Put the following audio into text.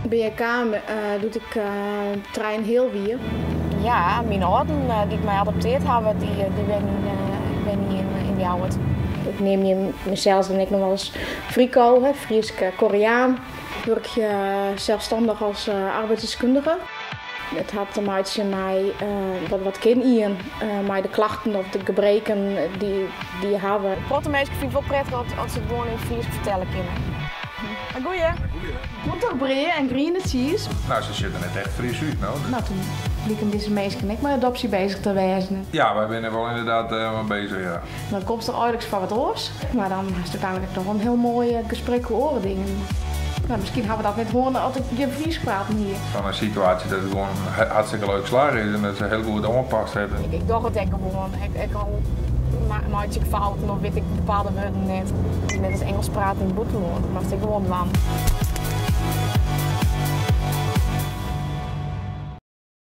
By je kaam doe't ik trijenheal wie. Ja, myn âlden dy't my adopteard hawwe, dy wennen yn Ljouwert. Ik neam mysels dan ek noch wolris Friko, Frysk Koreaan. Ik wurkje selsstannich as arbeidsdeskundige. It hat te meitsjen mei wat kin ien mei de klachten of de gebreken dy't je hawwe. In protte minsken fine it wol prettich as se it gewoan yn it Frysk fertelle kinne. Goeie. Komt toch brea en griene tsiis? No, se sjogge der net echt Frysk út, no. No, toen blieken dizze minsken ek mei adopsje bezich te wêzen. Ja, wy binne wol ynderdaad mei bezich, ja. Dan komst der eigenliks foar wat oars, mar dan hast úteinlik ek noch in hiel moai gesprek oer oare dingen. No, miskien hawwe we dat net hân as ik gjin Frysk praten hie. Fan in situaasje dat it gewoan hartstikke leuk slagge is en dat se hiel goed oanpast hawwe. Ik doch it ek gewoan, ek al meitsje ik fouten of wit ik bepaalde wurden net. It is net as Ingelsk praten yn it bûtenlân, dat moatst ek gewoan dwaan.